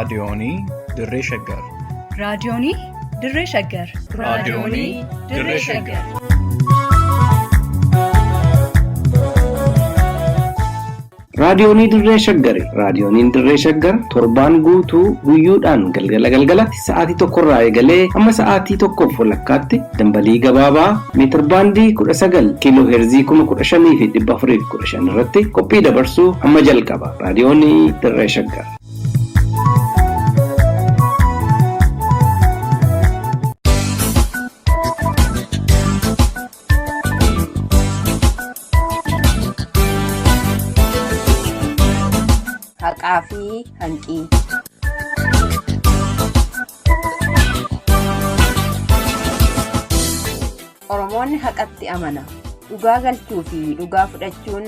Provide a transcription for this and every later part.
Raadiyoonii Dirree Shaggar. Raadiyoonii Dirree Shaggar. Raadiyoonii Dirree Shaggar. Raadiyoonii Dirree Shaggari. Raadiyooniin Dirree Shaggar torbaan guutuu guyyoodhaan galgala galgalatti sa'aatii tokkorraa eegalee hamma sa'aatii tokkoof walakkaatti dambalii gabaabaa meetirbaandii 19 kiiloo heerzii 15,415 irratti qophii dabarsuu hamma jalqaba. Raadiyoonii Dirree Shaggar. Haqaa fi hanqii. Oromoonni haqatti amana. Dhugaa galchuu fi dhugaa fudhachuun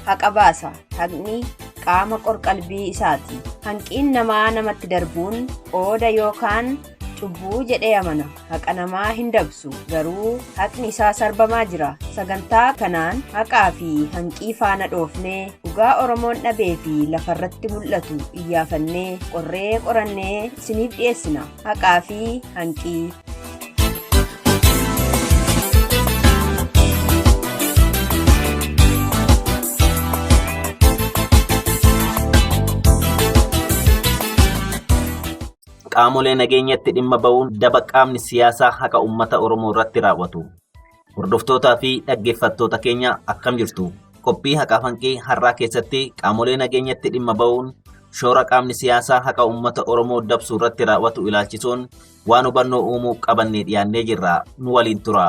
haqa baasa. Haqni qaama qorqalbii isaati. Hanqiin namaa namatti darbuun qooda yookaan cubbuu jedhee amana. Haqa namaa hin dabsu. Garuu haqni isaa sarbamaa jira. Sagantaa kanaan haqaa fi hanqii faana dhoofnee dhugaa Oromoon dhabee fi lafarratti mul'atu iyyaafannee qorree qorannee isiniif dhiyeessina. Haqaa fi hanqii. Qaamolee nageenyatti dhimma ba'uun daba qaamni siyaasaa haqa uummata Oromoo irratti raawwatu. Hordoftootaa fi dhaggeeffattoota keenya akkam jirtu? Qophii haqaaf hanqii har'aa keessatti qaamolee nageenyatti dhimma ba'uun shoora qaamni siyaasaa haqa uummata Oromoo dabsuu irratti raawwatu ilaalchisuun waan hubannoo uumuu qabannee dhiyaannee jirra. Nu waliin tura.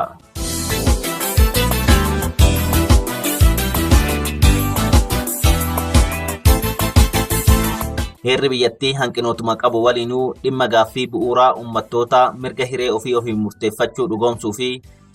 Heerri biyyattii hanqinootuma qabu waliinuu dhimma gaaffii bu'uuraa uummattootaa mirga hiree ofii ofiin murteeffachuu dhugoomsuu fi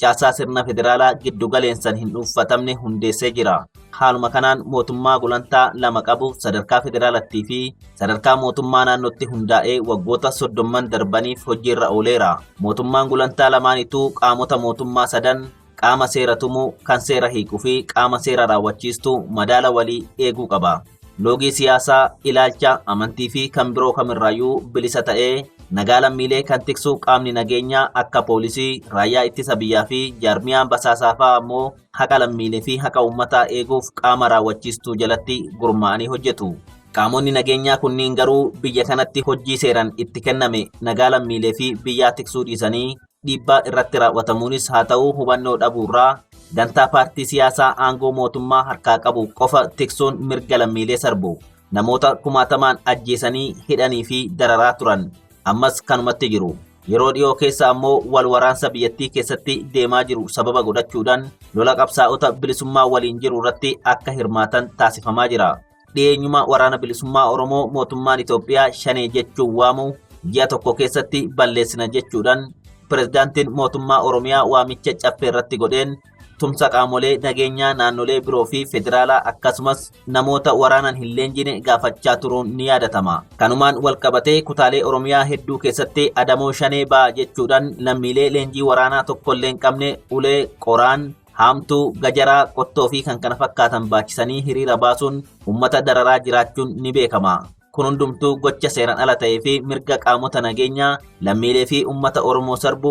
caasaa sirna federaalaa giddu galeensan hin dhuunfatamne hundeessee jira. Haaluma kanaan mootummaa gulantaa lama qabu sadarkaa federaalattii fi sadarkaa mootummaa naannootti hundaa'ee waggoota soddomman darbaniif hojiirra ooleera. Mootummaan gulantaa lamaanituu qaamota mootummaa sadan qaama seera tumuu, kan seera hiikuu fi qaama seera raawwachiistuu madaala walii eeguu qaba. Loogii siyaasaa, ilaalcha, amantii fi kan biroo kamirraayyuu bilisa ta'ee nagaa lammiilee kan tiksu qaamni nageenyaa akka poolisii, raayyaa ittisa biyyaa fi jaarmiyaan basaasaa fa'aa ammoo haqa lammiilee fi haqa uummataa eeguuf qaama raawwachiistuu jalatti gurmaa'anii hojjetu. Qaamonni nageenyaa kunniin garuu biyya kanatti hojii seeran itti kenname nagaa lammiilee fi biyyaa tiksuu dhiisanii dhiibbaa irratti raawwatamuunis haa ta'u hubannoo dhabuurraa dantaa paartii siyaasaa aangoo mootummaa harkaa qabu qofa tiksuun mirga lammiilee sarbu. Namoota kumaatamaan ajjeesanii hidhanii fi dararaa turan. Ammas kanumatti jiru. Yeroo dhiyoo keessa ammoo wal waraansa biyyattii keessatti deemaa jiru sababa godhachuudhaan lola qabsaa'ota bilisummaa waliin jiru irratti akka hirmaatan taasifamaa jira. Dhiyeenyuma waraana bilisummaa Oromoo mootummaan Itoophiyaa shanee jechuun waamu ji'a tokko keessatti balleessina jechuudhaan pirezidaantiin mootummaa Oromiyaa waamicha caffee irratti godheen tumsa qaamolee nageenyaa naannolee biroo fi federaalaa akkasumas namoota waraanaan hin leenjine gaafachaa turuun ni yaadatama. Kanumaan walqabatee kutaalee Oromiyaa hedduu keessatti adamoo shanee ba'a jechuudhaan lammiilee leenjii waraanaa tokkollee hin qabne ulee, qoraan, haamtuu, gajaraa, qottoo fi kan kana fakkaatan baachisanii hiriira baasuun uummata dararaa jiraachuun ni beekama. Kun hundumtuu gocha seeraan ala ta'ee fi mirga qaamota nageenyaa lammiilee fi uummata Oromoo sarbu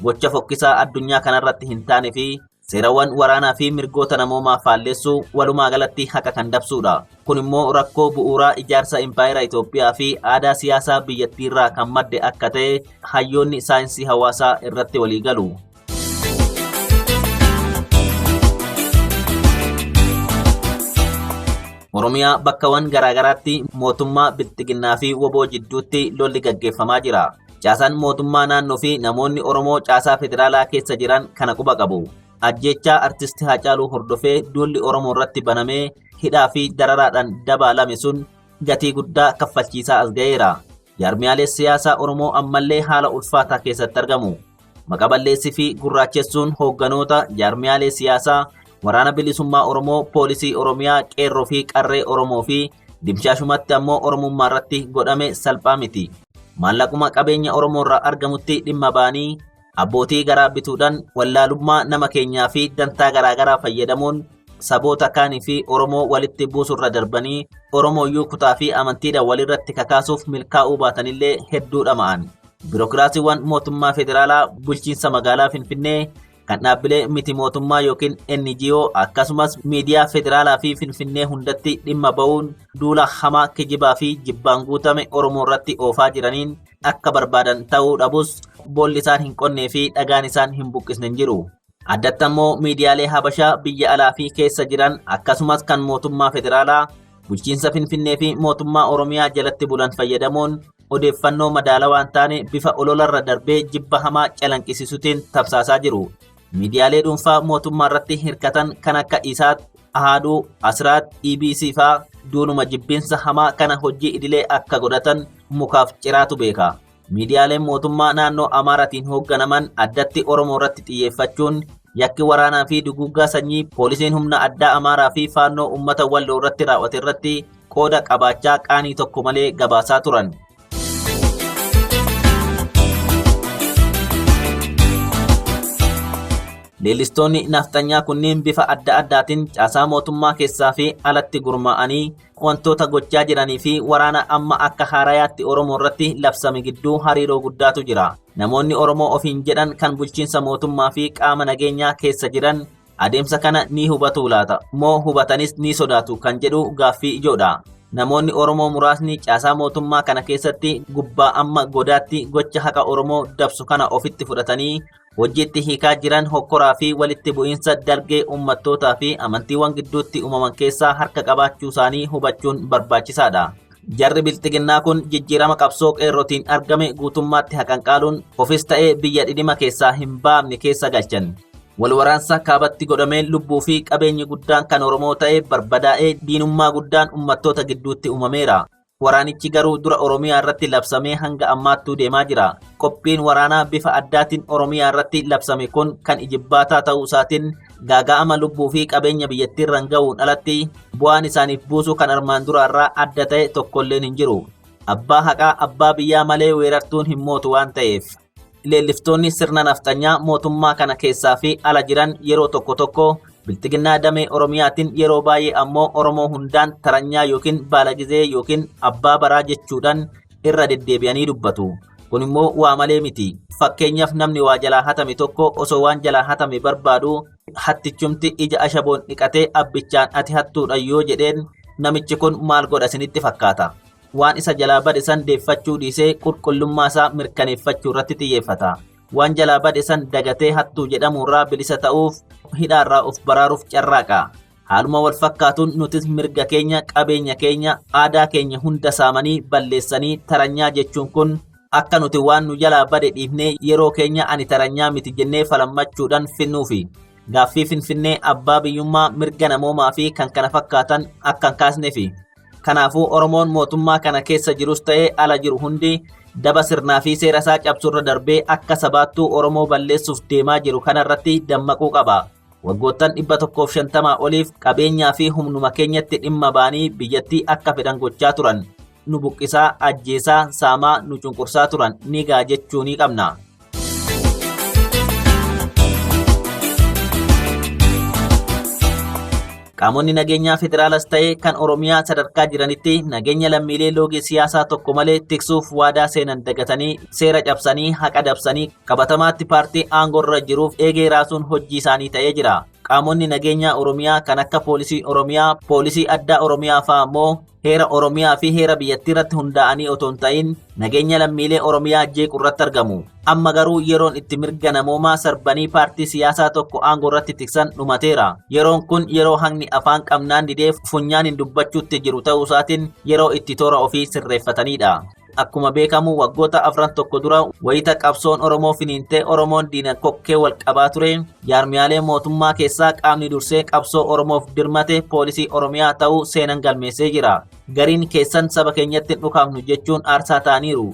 gocha fokkisaa addunyaa kanarratti hin taane fi seerawwan waraanaa fi mirgoota namoomaa faallessuu walumaa galatti haqa kan dabsuudha. Kun immoo rakkoo bu'uuraa ijaarsa impaayera Itoophiyaa fi aadaa siyaasaa biyyattiirraa kan madde akka ta'e hayyoonni saayinsii hawaasaa irratti walii galu. Oromiyaa bakkawwan garaagaraatti mootummaa bilxiginnaa fi woboo jidduutti lolli gaggeeffamaa jira. Caasaan mootummaa naannoo fi namoonni Oromoo caasaa federaalaa keessa jiran kana quba qabu. Ajjeechaa artisti Haacaaluu hordofee duulli Oromoo irratti banamee hidhaa fi dararaadhaan dabaalame sun gatii guddaa kaffalchiisaa as ga'eera. Jaarmiyaalee siyaasaa Oromoo ammallee haala ulfaataa keessatti argamu. Maqa balleessii fi gurraachessuun hoogganoota jaarmiyaalee siyaasaa waraana bilisummaa Oromoo, poolisii Oromiyaa, qeerroo fi qarree Oromoo fi dimshaashumatti ammoo Oromummaa irratti godhame salphaa miti. Maallaquma qabeenya Oromoo irraa argamutti dhimma ba'anii abbootii garaa bituudhaan wallaalummaa nama keenyaa fi dantaa garaagaraa fayyadamuun saboota kaanii fi Oromoo walitti buusurra darbanii Oromooyyuu kutaa fi amantiidhaan walirratti kakaasuuf milkaa'uu baatanillee hedduu dhama'an. Birookiraasiiwwan mootummaa federaalaa bulchiinsa magaalaa Finfinnee kan dhaabbilee miti mootummaa yookiin NGO akkasumas miidiyaa federaalaa fi Finfinnee hundatti dhimma ba'uun duula hamaa kijibaa fi jibbaan guutame Oromoo irratti oofaa jiraniin akka barbaadan ta'uu dhabus boolli isaan hin qonnee fi dhagaan isaan hin buqqisne hin jiru. Addatti ammoo miidiyaalee Habashaa biyya alaa fi keessa jiran akkasumas kan mootummaa federaalaa bulchiinsa Finfinnee fi mootummaa Oromiyaa jalatti bulan fayyadamuun odeeffannoo madaalawaa hin taane bifa ololarra darbee jibba hamaa calanqisiisuutiin tamsaasaa jiru. Miidiyaalee dhuunfaa mootummaa irratti hirkatan kan akka Isaat, Ahaaduu, Asraat, EBC faa duunuma jibbiinsa hamaa kana hojii idilee akka godhatan mukaaf ciraatu beeka. Miidiyaaleen mootummaa naannoo Amaaraatiin hoogganaman addatti Oromoo irratti xiyyeeffachuun yakki waraanaa fi duguuggaa sanyii poolisiin humna addaa Amaaraa fi faannoo uummata Walloo irratti raawwate irratti qooda qabaachaa qaanii tokko malee gabaasaa turan. Leellistoonni nafxanyaa kunneen bifa adda addaatiin caasaa mootummaa keessaa fi alatti gurmaa'anii wantoota gochaa jiranii fi waraana amma akka haarayaatti Oromoo irratti labsame gidduu hariiroo guddaatu jira. Namoonni Oromoo ofiin jedhan kan bulchiinsa mootummaa fi qaama nageenyaa keessa jiran adeemsa kana ni hubatu laata moo hubatanis ni sodaatu kan jedhu gaaffii ijoodha. Namoonni Oromoo muraasni caasaa mootummaa kana keessatti gubbaa amma godaatti gocha haqa Oromoo dabsu kana ofitti fudhatanii hojiitti hiikaa jiran hokkoraa fi walitti bu'iinsa dalgee uummattootaa fi amantiiwwan gidduutti uumaman keessaa harka qabaachuu isaanii hubachuun barbaachisaadha. Jarri bilxiginnaa kun jijjiirama qabsoo qeerrootiin argame guutummaatti haqanqaaluun ofis ta'ee biyya dhidhima keessaa hin baafne keessa galchan. Walwaraansa kaabatti godhameen lubbuu fi qabeenyi guddaan kan Oromoo ta'e barbadaa'ee diinummaa guddaan uummattoota gidduutti uumameera. Waraanichi garuu dura Oromiyaa irratti labsamee hanga ammaattuu deemaa jira. Qophiin waraanaa bifa addaatiin Oromiyaa irratti labsame kun kan ijibbaataa ta'uu isaatiin gaaga'ama lubbuu fi qabeenya biyyattiirraan ga'uun alatti bu'aan isaaniif buusu kan armaan duraarraa adda ta'e tokkolleen hin jiru. Abbaa haqaa abbaa biyyaa malee weerartuun hin mootu waan ta'eef. Leelliftoonni sirna nafxanyaa mootummaa kana keessaa fi ala jiran yeroo tokko tokko bilxiginnaa damee Oromiyaatiin yeroo baay'ee ammoo Oromoo hundaan taranyaa yookiin baalagizee yookiin abbaa baraa jechuudhaan irra deddeebi'anii dubbatu. Kun immoo waa malee miti. Fakkeenyaaf namni waa jalaa hatame tokko osoo waan jalaa hatame barbaadu hattichumti ija ashaboon dhiqatee abbichaan ati hattuudha yoo jedheen namichi kun maal godha isinitti fakkaata. Waan isa jalaa bade san deeffachuu dhiisee qulqullummaa isaa mirkaneeffachuu irratti xiyyeeffata. Waan jalaa bade san dagatee hattuu jedhamuurraa bilisa ta'uuf hidhaarraa of baraaruuf carraaqa. Haaluma wal fakkaatuun nutis mirga keenya, qabeenya keenya, aadaa keenya hunda saamanii balleessanii taranyaa jechuun kun akka nuti waan nu jalaa bade dhiifnee yeroo keenya ani taranyaa miti jennee falammachuudhaan finnuufi. Gaaffii Finfinnee abbaa biyyummaa mirga namoomaa fi kan kana fakkaatan akka hin kaasneefi. Kanaafuu Oromoon mootummaa kana keessa jirus ta'ee ala jiru hundi daba sirnaa fi seera isaa cabsurra darbee akka sabaattuu Oromoo balleessuuf deemaa jiru kanarratti dammaquu qaba. Waggoottan 150 oliif qabeenyaa fi humnuma keenyatti dhimma ba'anii biyyattii akka fedhan gochaa turan. Nu buqqisaa, ajjeesaa, saamaa, nu cunqursaa turan ni ga'a jechuu ni qabna. Qaamonni nageenyaa federaalas ta'ee kan Oromiyaa sadarkaa jiranitti nageenya lammiilee loogii siyaasaa tokko malee tiksuuf waadaa seenan dagatanii seera cabsanii haqa dabsanii qabatamaatti paartii aangoorra jiruuf eegee raasuun hojii isaanii ta'ee jira. Qaamonni nageenyaa Oromiyaa kan akka poolisii Oromiyaa, poolisii addaa Oromiyaa fa'aa immoo heera Oromiyaa fi heera biyyattii irratti hundaa'anii otoo hin ta'in nageenya lammiilee Oromiyaa jeequ irratti argamu. Amma garuu yeroon itti mirga namoomaa sarbanii paartii siyaasaa tokko aangoo irratti tiksan dhumateera. Yeroon kun yeroo haqni afaan qabnaan didee funyaan hin dubbachuutti jiru ta'uu isaatiin yeroo itti toora ofii sirreeffatanidha. Akkuma beekamu waggoota afran tokko dura wayita qabsoon Oromoo finiintee Oromoon diina kokkee wal qabaa ture jaarmiyaalee mootummaa keessaa qaamni dursee qabsoo Oromoof dirmate poolisii Oromiyaa ta'uu seenan galmeessee jira. Gariin keessan saba keenyatti hin dhukaafnu jechuun aarsaa ta'aniiru.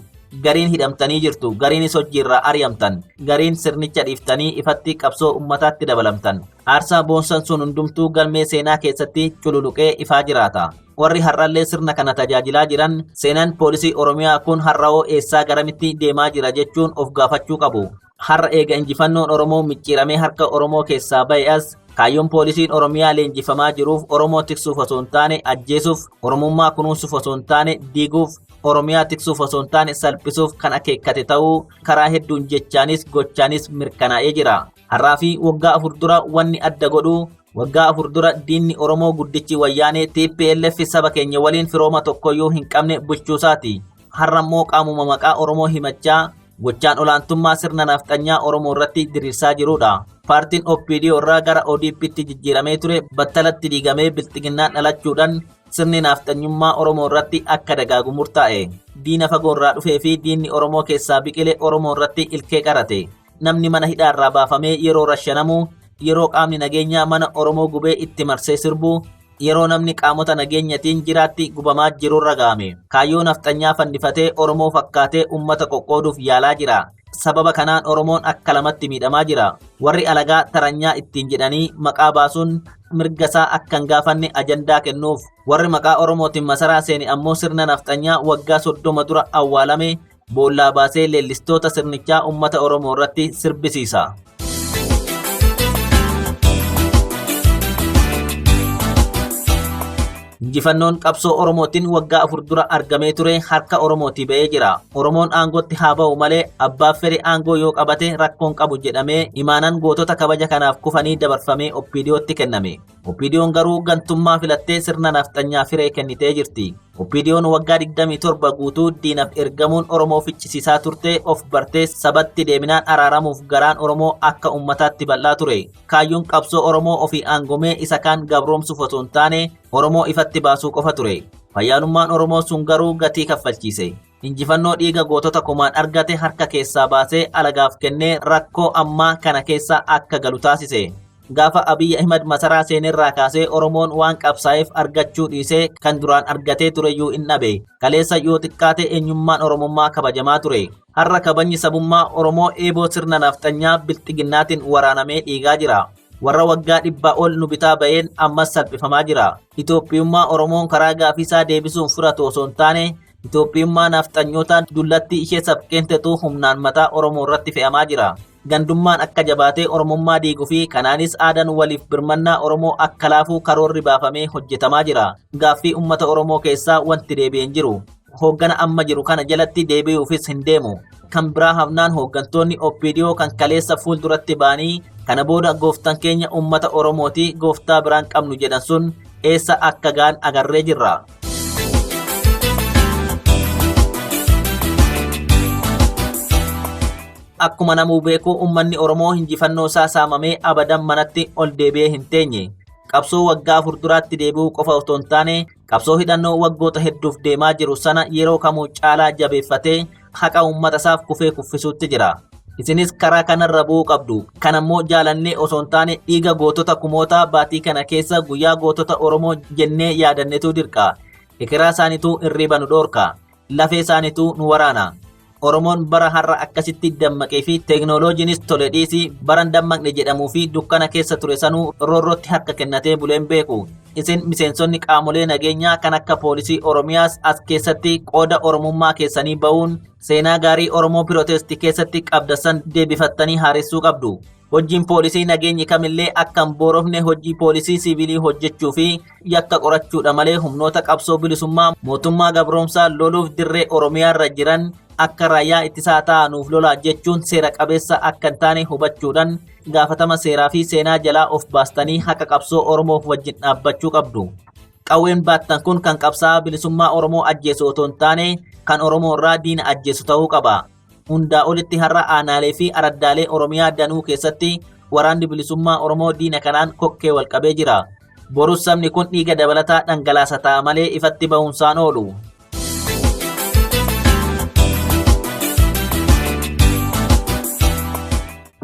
Gariin hidhamtanii jirtu, gariinis hojiirraa ari'amtan, gariin sirnicha dhiiftanii ifatti qabsoo ummataatti dabalamtan. Aarsaa boonsan sun hundumtuu galmee seenaa keessatti cululuqee ifaa jiraata. Warri har'allee sirna kana tajaajilaa jiran seenaan poolisii Oromiyaa kun har'awoo eessaa garamitti deemaa jira jechuun of gaafachuu qabu. Har'a eega injifannoon Oromoo micciiramee harka Oromoo keessaa ba'e as Kaayyoon poolisiin Oromiyaa leenjifamaa jiruuf Oromoo tiksuuf osoo hin taane ajjeesuuf, Oromummaa kunuunsuuf osoo hin taane diiguuf, Oromiyaa tiksuuf osoo hin taane salphisuuf kan akeekkate ta'uu karaa hedduun jechaanis gochaanis mirkanaa'ee jira. Har'aa fi waggaa 4 dura wanni adda godhu waggaa 4 dura diinni Oromoo guddichi wayyaanee TPLF saba keenya waliin firooma tokkoyyuu hin qabne bulchuusaati. Har'a immoo qaamuma maqaa Oromoo himachaa gochaan olaantummaa sirna nafxanyaa Oromoo irratti diriirsaa jirudha. Paartiin OPDO irraa gara ODP'tti jijjiiramee ture battalatti diigamee bilxiginnaan dhalachuudhaan sirni nafxanyummaa Oromoo irratti akka dagaagu murtaa'e. Diina fagoo irraa dhufee fi diinni Oromoo keessaa biqile Oromoo irratti ilkee qarate. Namni mana hidhaa irraa baafamee yeroo rashanamu, yeroo qaamni nageenyaa mana Oromoo gubee itti marsee sirbu, yeroo namni qaamota nageenyatiin jiraatti gubamaa jiru ragaame. Kaayyoo nafxanyaa fannifatee Oromoo fakkaatee uummata qoqqooduuf yaalaa jira. Sababa kanaan Oromoon akka lamatti miidhamaa jira. Warri alagaa taranyaa ittiin jedhanii maqaa baasuun mirga isaa akka hin gaafanne ajandaa kennuuf. Warri maqaa Oromootiin masaraa seene ammoo sirna nafxanyaa waggaa 30 dura awwaalame boollaa baasee leellistoota sirnichaa uummata Oromoo irratti sirbisiisa. Injifannoon qabsoo Oromootiin waggaa 4 dura argamee ture harka Oromootii ba'ee jira. Oromoon aangootti haa ba'u malee abbaa fedhe aangoo yoo qabate rakkoon qabu jedhamee imaanan gootota kabaja kanaaf kufanii dabarfamee OPDOtti kenname. OPDOn garuu gantummaa filattee sirna nafxanyaa firee kennitee jirti. OPDOn waggaa 27 guutuu diinaaf ergamuun Oromoo ficcisiisaa turte of bartee sabatti deeminaan araaramuuf garaan Oromoo akka ummataatti bal'aa ture. Kaayyoon qabsoo Oromoo ofii aangomee isa kaan gabroomsuuf osoo hin taane Oromoo ifatti baasuu qofa ture. Fayyaalummaan Oromoo sun garuu gatii kaffalchiise. Injifannoo dhiiga gootota kumaan argate harka keessaa baasee alagaaf kennee rakkoo ammaa kana keessa akka galu taasise. Gaafa Abiy Ahimad masaraa seenerraa kaasee Oromoon waan qabsaa'eef argachuu dhiisee kan duraan argatee tureyyuu hin dhabe. Kaleessa yoo xiqqaate eenyummaan Oromummaa kabajamaa ture. Har'a kabajni sabummaa Oromoo eeboo sirna nafxanyaa bilxiginnaatiin waraanamee dhiigaa jira. Warra waggaa 100 ol nu bitaa ba'een ammas salphifamaa jira. Itoophiyummaa Oromoon karaa gaafiisaa deebisuun fudhatu osoo hin taane Itoophiyummaa nafxanyootaan dullatti ishee sabqeentetu humnaan mataa Oromoo irratti fe'amaa jira. Gandummaan akka jabaatee Oromummaa diiguu fi kanaanis aadaan waliif birmannaa Oromoo akka laafuu karoorri baafamee hojjetamaa jira. Gaaffii uummata Oromoo keessaa wanti deebi'ee hin jiru. Hooggana amma jiru kana jalatti deebi'uufis hin deemu. Kan biraa hafnaan hooggantoonni OPDO kan kaleessa fuulduratti ba'anii kana booda gooftaan keenya uummata Oromooti gooftaa biraan qabnu jedhan sun eessa akka ga'an agarree jirra. Akkuma namuu beeku uummanni Oromoo injifannoo isaa saamamee abadan manatti ol deebi'ee hin teenye. Qabsoo waggaa 4 duraatti deebi'uu qofa otoo hin taane qabsoo hidhannoo waggoota hedduuf deemaa jiru sana yeroo kamuu caalaa jabeeffatee haqa uummata isaaf kufee kuffisuutti jira. Isinis karaa kanarra bu'uu qabdu. Kanammoo jaalannee osoo hin taane dhiiga gootota kumootaa baatii kana keessa guyyaa gootota Oromoo jennee yaadannetu dirqa. Ekeraa isaaniitu hirriba nu dhoorka. Lafee isaaniitu nu waraana. Oromoon bara har'a akkasitti dammaqee fi teeknooloojiinis tole dhiisii baran dammaqne jedhamuu fi dukkana keessa ture sanuu roorrootti harka kennatee buleen beeku. Isin miseensonni qaamolee nageenyaa kan akka poolisii Oromiyaas as keessatti qooda Oromummaa keessanii ba'uun seenaa gaarii Oromoo Pirootestii keessatti qabdasan deebifattanii haaressuu qabdu. Hojiin poolisii nageenyi kamillee akka hin boorofne hojii poolisii siivilii hojjechuu fi yakka qorachuudha malee humnoota qabsoo bilisummaa mootummaa gabroomsaa loluuf dirree Oromiyaarra jiran akka raayyaa ittisaa ta'anuuf lolaa jechuun seera qabeessa akka hin taane hubachuudhaan gaafatama seeraa fi seenaa jalaa of baastanii haqa qabsoo Oromoof wajjin dhaabbachuu qabdu. Qawween baattan kun kan qabsaa'aa bilisummaa Oromoo ajjeesu otoo hin taane kan Oromoo irraa diina ajjeesu ta'uu qaba. Hundaa olitti har'a aanaalee fi araddaalee Oromiyaa danuu keessatti waraanni bilisummaa Oromoo diina kanaan kokkee wal qabee jira. Borus sabni kun dhiiga dabalataa dhangalaasa ta'a malee ifatti ba'uunsaan oolu.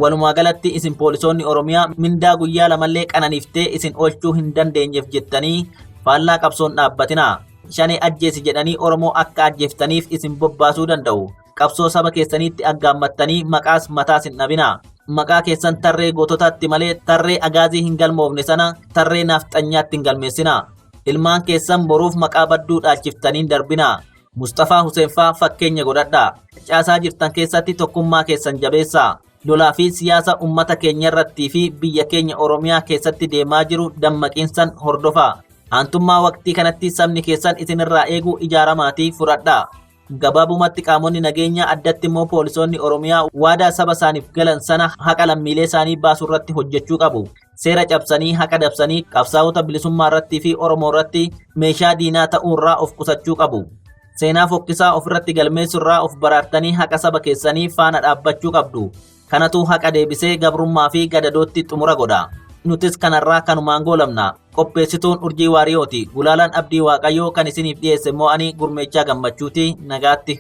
Walumaa galatti isin poolisoonni Oromiyaa mindaa guyyaa lamallee qananiiftee isin oolchuu hin dandeenyeef jettanii faallaa qabsoon dhaabbatinaa. Shanee ajjeesi jedhanii Oromoo akka ajjeeftaniif isin bobbaasuu danda'u. Qabsoo saba keessaniitti aggaammattanii maqaas mataas hin dhabinaa. Maqaa keessan tarree goototaatti malee tarree agaazii hin galmoofne sana tarree naafxanyaatti hin galmeessinaa. Ilmaan keessan boruuf maqaa badduu dhaalchiftaniin darbinaa. Mustafaa Huseen faa fakkeenya godhadhaa. Caasaa jirtan keessatti tokkummaa keessan jabeessaa. Lolaa fi siyaasa uummata keenya irrattii fi biyya keenya Oromiyaa keessatti deemaa jiru dammaqiinsan hordofaa. Aantummaa waqtii kanatti sabni keessan isinirraa eegu ijaaramaatii fudhadhaa. Gabaabumatti qaamonni nageenyaa addatti immoo poolisoonni Oromiyaa waadaa saba isaaniif galan sana haqa lammiilee isaanii baasuu irratti hojjechuu qabu. Seera cabsanii haqa dabsanii qabsaa'ota bilisummaa irrattii fi Oromoo irratti meeshaa diinaa ta'uurraa of qusachuu qabu. Seenaa fokkisaa ofirratti galmeessurraa of baraartanii haqa saba keessanii faana dhaabbachuu qabdu. Kanatu haqa deebisee gabrummaa fi gadadootti xumura godha. Nutis kanarraa kanumaan goolamna. Qopheessituun Urjii Waariyooti. Gulaalaan Abdii Waaqayyoo kan isiniif dhiyeesse immoo ani Gurmeechaa Gammachuuti. Nagaatti.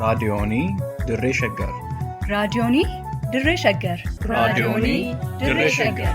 Raadiyoonii Dirree Shaggar. Raadiyoonii Dirree Shaggar. Raadiyoonii Dirree Shaggar.